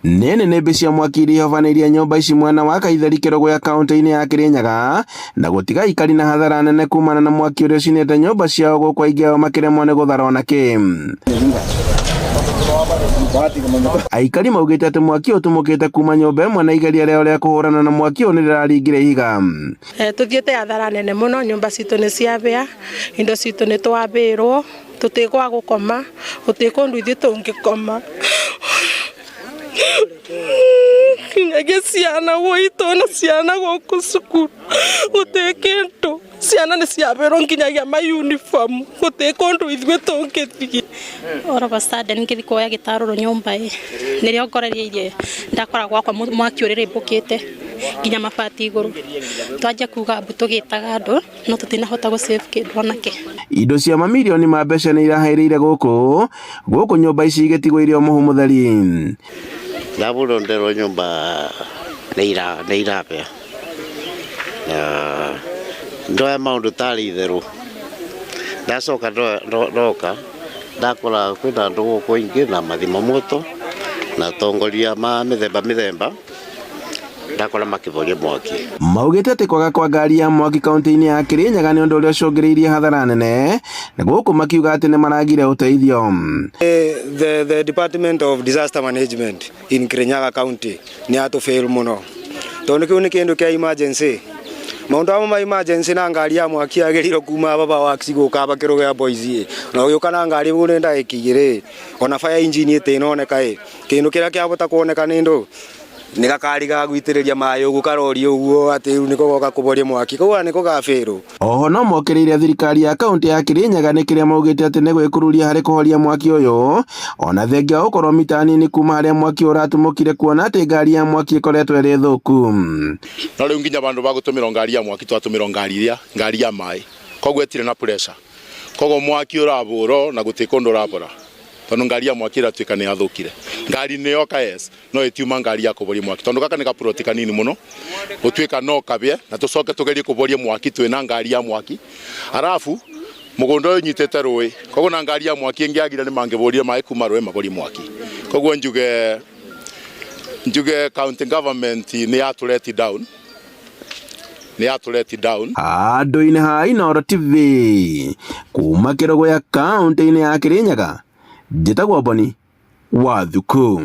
Nĩ nĩnĩmbĩ cia mwaki iria ihobanĩirie nyũmba ici mwena wa Kaitheri Kĩrũgũya kaũntĩ-inĩ ya Kĩrĩnyaga na gũtiga aikari na hathara nene kumana na mwaki ũrĩa ũcinĩte nyũmba ciao gũkũ aingĩ ao makĩremwo nĩ gũthara ona kĩ. Aikari maugĩte atĩ mwaki ũyũ ũtumũkĩte kuma nyũmba ĩmwe na igeria rĩao rĩa kũhũrana na mwaki ũyũ nĩ rĩraringire ihiga. Tũthiĩte hathara nene mũno, nyũmba citũ nĩ ciabĩa, indo citũ nĩ twabĩrwo, tũtĩ gwa gũkoma, gũtĩ kũndũ ithuĩ tũngĩkoma. Nginyagia ciana gwitũ na ciana gũkũ cukuru gũtĩ kĩndũ, ciana nĩ ciabĩrwo nginyagia ma uniform, gũtĩ kũndũ ithuĩ tũngĩthiĩ. All of a sudden ngĩthiĩ kuoya gĩtarũrũ nyũmba ĩ nĩrĩo ngorereirie ndakora gwakwa mwaki ũrĩrĩmbũkĩte nginya mabati igũrũ. Twanjia kuga mbu tũgĩtaga andũ no tũtinahota gũ save kĩndũ onakĩ. Indo cia mamirioni ma mbeca nĩ irahaĩrĩire gũkũ gũkũ nyũmba ici igĩtigwo irĩ o mũhu mũtheri. Ndabũrwo nderwo nyũmba nĩ irabĩa na ndoya maũndũ tarĩ itherũ ndacoka ndoka ndakora kwĩna andũ gũkũ aingĩ na mathima moto na atongoria ma mĩthemba mĩthemba ndakora makĩvoria mwaki. Maugĩte atĩ kwaga kwa ngari ya mwaki kaunti-inĩ ya Kirinyaga nĩ ũndũ ũrĩa ũcũngĩrĩirie hathara nene na gũkũ makiuga atĩ nĩ maragire ũteithio. The Department of Disaster Management in Kirinyaga County nĩ yatũ fail mũno tondũ kĩu nĩ kĩndũ kĩa emergency. Maũndũ amwe ma emergency na ngari ya mwaki yagĩrĩirwo kuma baba wax gũka aba Kĩrũgĩa Boys ĩ na ũgĩũka na ngari ũguo nĩ ndagĩka 2 ona fire engine ĩtĩnoneka ĩ kĩndũ kĩrĩa kĩabota kuoneka nĩ ndũ nĩ gakari ga gũitĩrĩria maĩ ũguo karori ũguo atĩ rĩu nĩko goka kũboria mwaki koguo nĩko gabĩrwo. Oho no mokĩrĩire thirikari ya kaunti ya Kirinyaga nĩ kĩrĩa maugĩte atĩ nĩ gwĩkururia harĩ kũhoria mwaki ũyũ ona thengia wa gũkorwo mita nini kuma harĩa mwaki ũratumũkire kuona atĩ ngari ya mwaki ĩkoretwo ĩrĩ thũku. No rĩu nginya vandũ va gũtũmĩrwo ngari ya mwaki twatũmĩrwo ngari ĩrĩa ngari ya maĩ koguo ĩtirĩ na pressure koguo mwaki ũravũrwo na gũtirĩ kũndũ ũravora tondũ ngari ya mwaki ĩratuĩka nĩ yathũkire. Ngari nĩ yoka, yes, no ĩtiuma ngari ya kũvoria mwaki tondũ gaka nĩ gaploti kanini mũno gũtuĩka no kabĩe na tũcoke tũgerie kũvoria mwaki twĩna ngari ya mwaki arabu mũgũnda ũyũ ũnyitĩte rũĩ koguo na ngari ya mwaki ĩngĩagire nĩ mangĩvũrire maĩ kuma rũĩ mavorie mwaki. Koguo njuge county government nĩ yatũ let down, nĩ yatũ let down. Handũ-inĩ ha Inooro TV kuma Kĩrũgũya kaũntĩ-inĩ ya Kĩrĩnyaga, njĩtagwo Boni wa Thuku.